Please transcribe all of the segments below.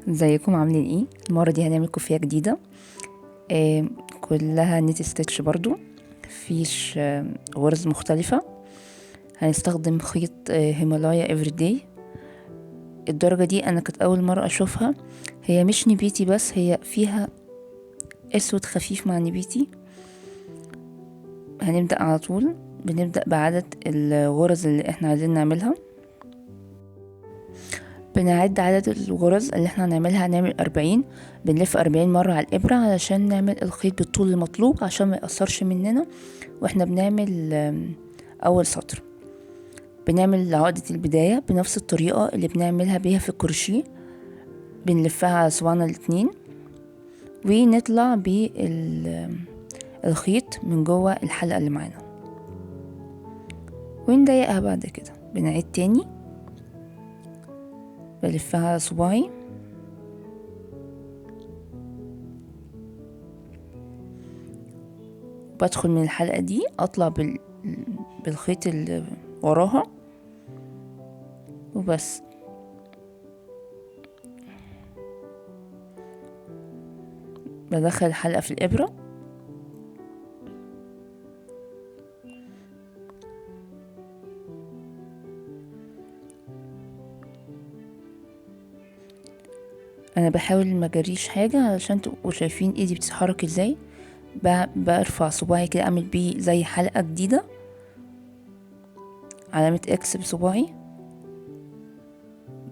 ازيكم عاملين ايه؟ المرة دي هنعمل كوفيه جديدة، كلها knit stitch برضو، فيش غرز مختلفة. هنستخدم خيط Himalaya Everyday. الدرجة دي انا كانت اول مرة اشوفها، هي مش نبيتي بس هي فيها اسود خفيف مع نبيتي. هنبدا على طول، بنبدا بعدد الغرز اللي احنا عايزين نعملها. بنعد عدد الغرز اللي احنا هنعملها، هنعمل 40، بنلف 40 مرة على الإبرة علشان نعمل الخيط بالطول المطلوب عشان ما يقصرش مننا واحنا بنعمل أول سطر. بنعمل عقدة البداية بنفس الطريقة اللي بنعملها بيها في الكروشيه، بنلفها على صباعنا الاتنين ونطلع بالخيط من جوه الحلقة اللي معانا ونضيقها. بعد كده بنعيد تاني، بلفها على صباعي بدخل من الحلقة دي اطلع بالخيط اللي وراها وبس. بدخل الحلقة في الإبرة انا بحاول ما اجريش حاجة علشان تبقوا شايفين ايدي بتتحرك ازاي. برفع صباعي كده اعمل بيه زي حلقة جديدة، علامة X بصباعي،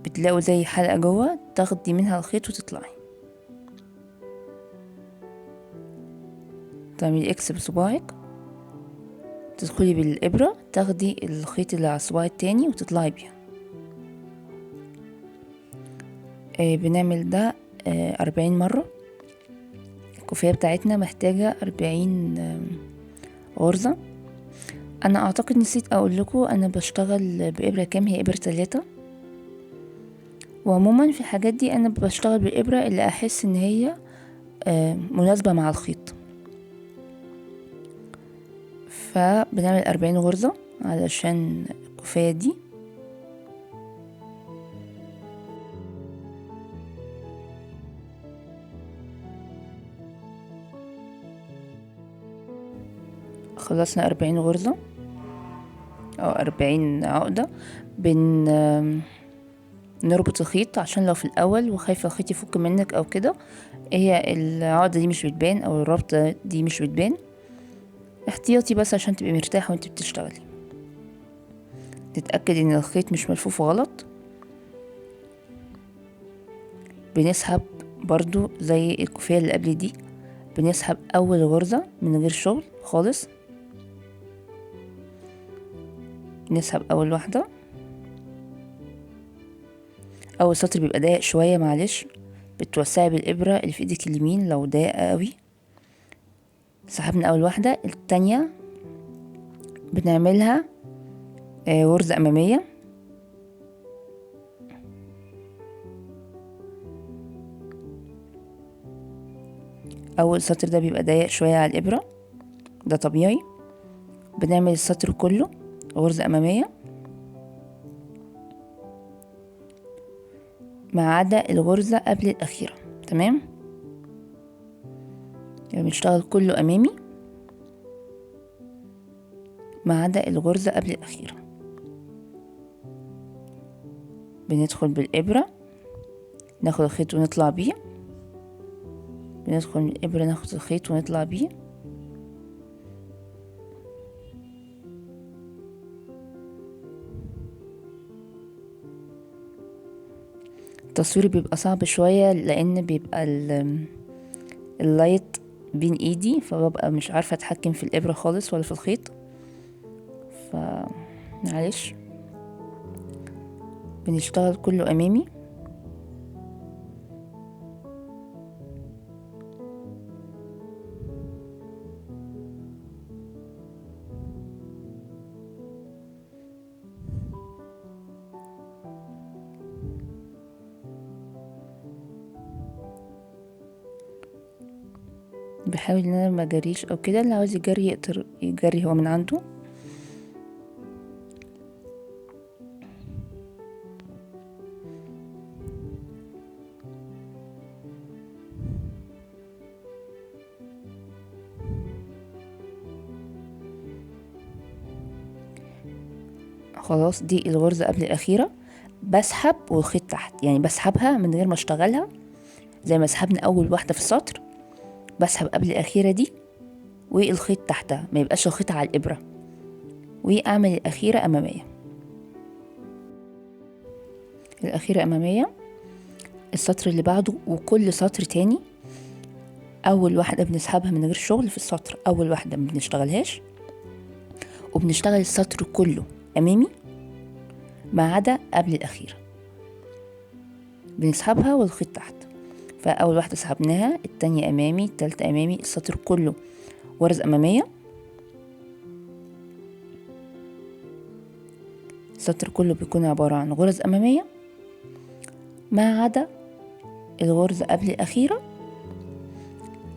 بتلاقوا زي حلقة جوه تاخدي منها الخيط وتطلعي. تعملي X بصباعك، تدخلي بالابره تاخدي الخيط اللي على الصباع التاني وتطلعي بيها. بنعمل ده 40 مرة. الكوفية بتاعتنا محتاجة 40 غرزة. انا اعتقد نسيت اقول لكم انا بشتغل بإبرة كام، هي إبرة 3. وعموما في الحاجات دي انا بشتغل بالإبرة اللي احس ان هي مناسبة مع الخيط. فبنعمل 40 غرزة علشان الكوفية دي. خلصنا 40 غرزة او 40 عقدة. نربط الخيط عشان لو في الاول وخايفة الخيط يفك منك او كده، هي العقدة دي مش بتبان او الربطة دي مش بتبان، احتياطي بس عشان تبقي مرتاحة وانت بتشتغلي. تتأكد ان الخيط مش ملفوف غلط. بنسحب برضو زي الكوفية اللي قبل دي، بنسحب اول غرزة من غير شغل خالص، نسحب اول واحدة. اول سطر بيبقى ضيق شوية معلش، بتوسعي بالابرة اللي في ايدك اليمين لو ضيقة قوي. سحبنا اول واحدة، التانية بنعملها غرزة امامية. اول سطر ده بيبقى ضيق شوية على الابرة، ده طبيعي. بنعمل السطر كله غرزة امامية ما عدا الغرزة قبل الاخيرة، تمام؟ يعني بنشتغل كله امامي ما عدا الغرزة قبل الاخيرة. بندخل بالابرة ناخد الخيط ونطلع بيه، بندخل بالابرة ناخد الخيط ونطلع بيه. التصوير بيبقى صعب شوية لان بيبقى ال light بين ايدي، فببقى مش عارفة اتحكم في الابرة خالص ولا في الخيط، فمعلش. بنشتغل كله امامي. بحاول ان انا ما اجريش او كده، اللي عاوز يجري يقدر يجري هو من عنده. خلاص دي الغرزة قبل الأخيرة، بسحب والخيط تحت، يعني بسحبها من غير ما اشتغلها زي ما سحبنا أول واحدة في السطر، بسحب قبل الأخيرة دي والخيط تحتها، ما يبقاش الخيط على الإبرة، وأعمل الأخيرة أمامية. الأخيرة أمامية. السطر اللي بعده وكل سطر تاني، أول واحدة بنسحبها من غير شغل في السطر، أول واحدة ما بنشتغلهاش، وبنشتغل السطر كله أمامي ما عدا قبل الأخيرة، بنسحبها والخيط تحت. فأول واحدة سحبناها، التانية أمامي، التالتة أمامي، السطر كله غرز أمامية، السطر كله بيكون عبارة عن غرز أمامية ما عدا الغرزة قبل الأخيرة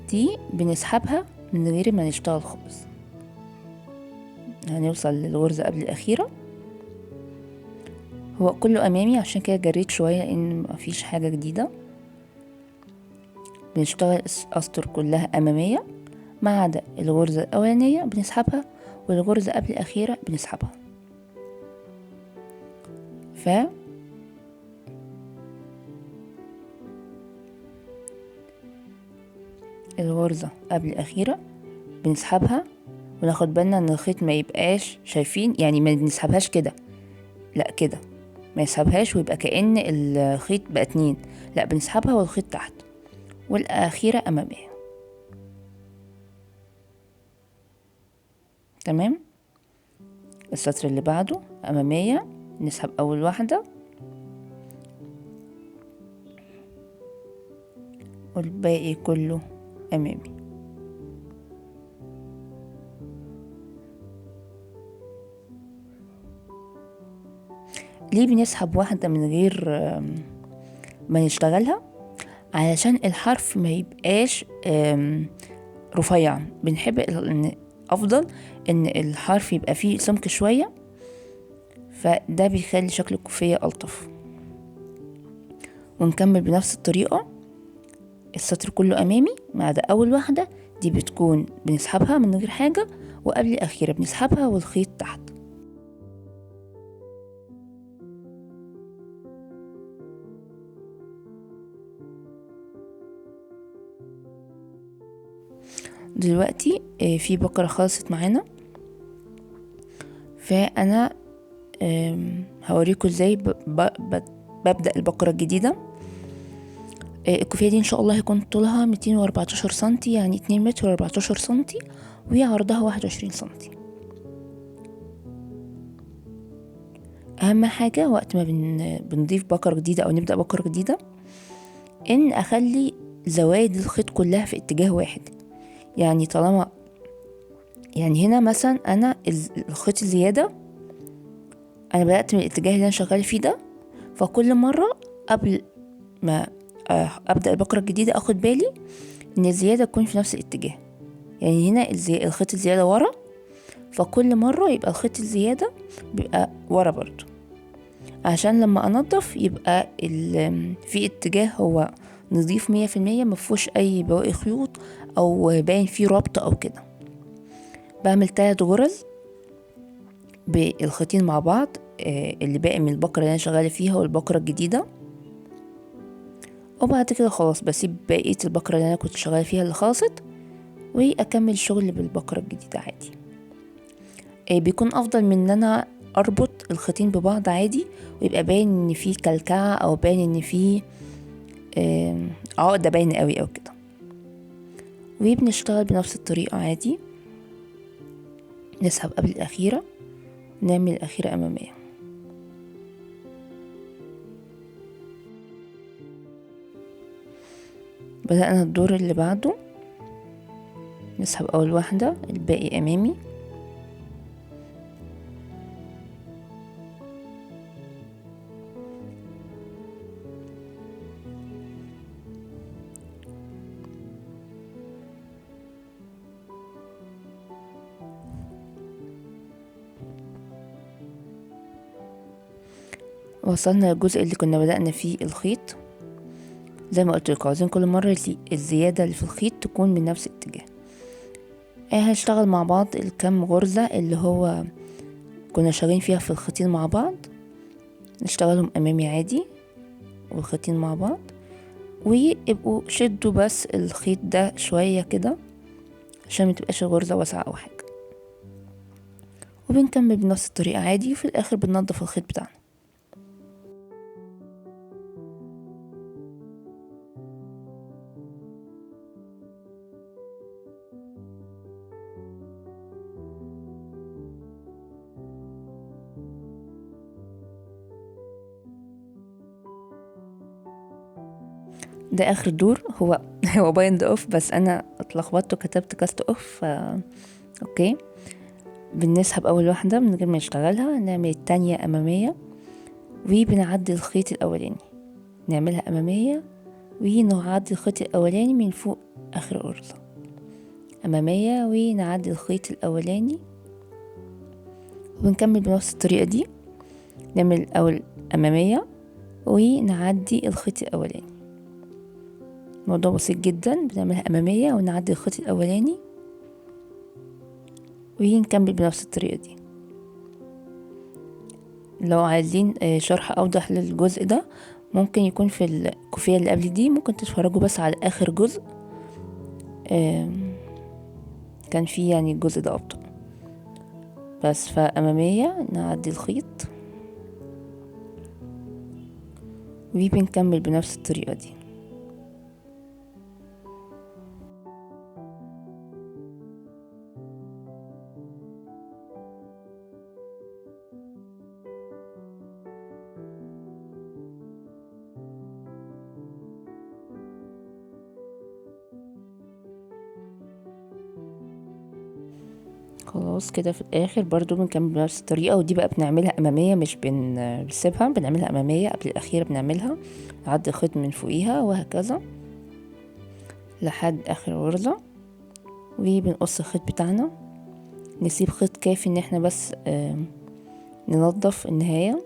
دي بنسحبها من غير ما نشتغل خالص. هنوصل للغرزة قبل الأخيرة، هو كله أمامي عشان كده جريت شوية لأن مفيش حاجة جديدة. بنشتغل الأسطر كلها أمامية ما عدا الغرزة الأولانية بنسحبها، والغرزة قبل الأخيرة بنسحبها. ف الغرزة قبل الأخيرة بنسحبها، وناخد بالنا ان الخيط ما يبقاش شايفين، يعني ما بنسحبهاش كده، لا كده ما يسحبهاش ويبقى كأن الخيط بقى اتنين، لا بنسحبها والخيط تحت، والأخيرة أمامية. تمام. السطر اللي بعده أمامية، نسحب أول واحدة والباقي كله أمامي. ليه بنسحب واحدة من غير ما نشتغلها؟ علشان الحرف ما يبقاش رفيع، بنحب ان افضل ان الحرف يبقى فيه سمك شوية، فده بيخلي شكل الكوفية الطف. ونكمل بنفس الطريقة، السطر كله امامي ما عدا اول واحدة دي بتكون بنسحبها من غير حاجة، وقبل الاخيرة بنسحبها والخيط تحت. دلوقتي في بكرة خلصت معانا، فانا هوريكم ازاي ببدأ البكرة الجديدة. الكوفية دي ان شاء الله هيكون طولها 214 سنتي، يعني 2 متر و14 سنتي، وعرضها 21 سنتي. اهم حاجة وقت ما بنضيف بكرة جديدة او نبدأ بكرة جديدة، ان اخلي زوايد الخيط كلها في اتجاه واحد. يعني طالما يعني هنا مثلا انا الخيط الزيادة انا بدأت من الاتجاه اللي انا شغال فيه ده، فكل مرة قبل ما ابدأ البكرة الجديدة اخد بالي ان الزيادة تكون في نفس الاتجاه. يعني هنا الخيط الزيادة ورا، فكل مرة يبقى الخيط الزيادة بيبقى ورا برضو، عشان لما انضف يبقى في اتجاه هو نظيف 100%، مفهوش اي بواقي خيوط او باين فيه ربط او كده. بعمل 3 غرز بالخيطين مع بعض، اللي باقي من البكرة اللي انا شغالة فيها والبكرة الجديدة، وبعد كده خلاص بسيب بقية البكرة اللي انا كنت شغالة فيها اللي خلصت، واكمل شغل بالبكرة الجديدة عادي. بيكون افضل من ان انا اربط الخيطين ببعض عادي ويبقى باين ان فيه كلكعة او باين ان فيه عقدة باينة قوي او كده. وبنشتغل بنفس الطريقة عادي، نسحب قبل الأخيرة، نعمل الأخيرة أمامية. بدأنا الدور اللي بعده، نسحب أول واحدة، الباقي أمامي. وصلنا للجزء اللي كنا بدأنا فيه الخيط. زي ما قلت لكم عاوزين كل مرة الزيادة اللي في الخيط تكون من نفس الاتجاه. هنشتغل مع بعض الكم غرزة اللي هو كنا شغالين فيها في الخيطين مع بعض، نشتغلهم امامي عادي والخيطين مع بعض، ويبقوا شدوا بس الخيط ده شوية كده عشان متبقاش الغرزة واسعة او حاجة. وبنكمل بنفس الطريقة عادي، وفي الاخر بننضف الخيط بتاعنا. ده اخر دور، هو bind off، بس انا اتلخبطت وكتبت cast off. okay، بنسحب اول واحدة من غير ما نشتغلها، نعمل التانية امامية وبنعدي الخيط الاولاني، نعملها امامية ونعدي الخيط الاولاني من فوق اخر غرزه، امامية ونعدي الخيط الاولاني، ونكمل بنفس الطريقة دي. نعمل اول امامية ونعدي الخيط الاولاني، موضوع بسيط جدا، بنعملها امامية ونعدي الخيط الاولاني ونكمل بنفس الطريقة دي. لو عايزين شرح اوضح للجزء ده ممكن يكون في الكوفيه اللي قبل دي، ممكن تتفرجوا بس على اخر جزء كان فيه يعني الجزء ده ابطأ بس. فاماميه نعدي الخيط وبنكمل بنفس الطريقة دي. خلاص كده في الاخر برضو بنكمل بنفس الطريقة، ودي بقى بنعملها امامية مش بنسيبها، بنعملها امامية قبل الاخيرة، بنعملها نعدي خيط من فوقيها وهكذا لحد اخر غرزه، وبنقص الخيط بتاعنا، نسيب خيط كافي ان احنا بس ننظف النهاية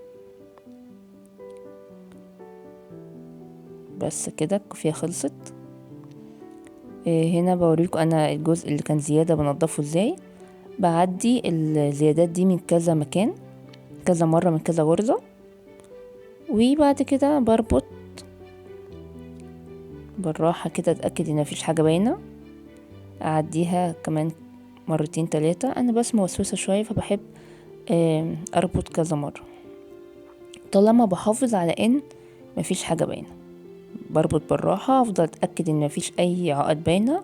بس كده. الكوفيه خلصت. هنا بوريكم انا الجزء اللي كان زيادة بنضفه ازاي. بعدي الزيادات دي من كذا مكان، كذا مرة من كذا غرزة، وبعد كده بربط بالراحة كده، اتأكد ان مفيش حاجة باينة، اعديها كمان مرتين تلاتة. انا بس موسوسة شوية فبحب اربط كذا مرة طالما بحافظ على ان مفيش حاجة باينة. بربط بالراحة، افضل اتأكد ان مفيش اي عقد باينة،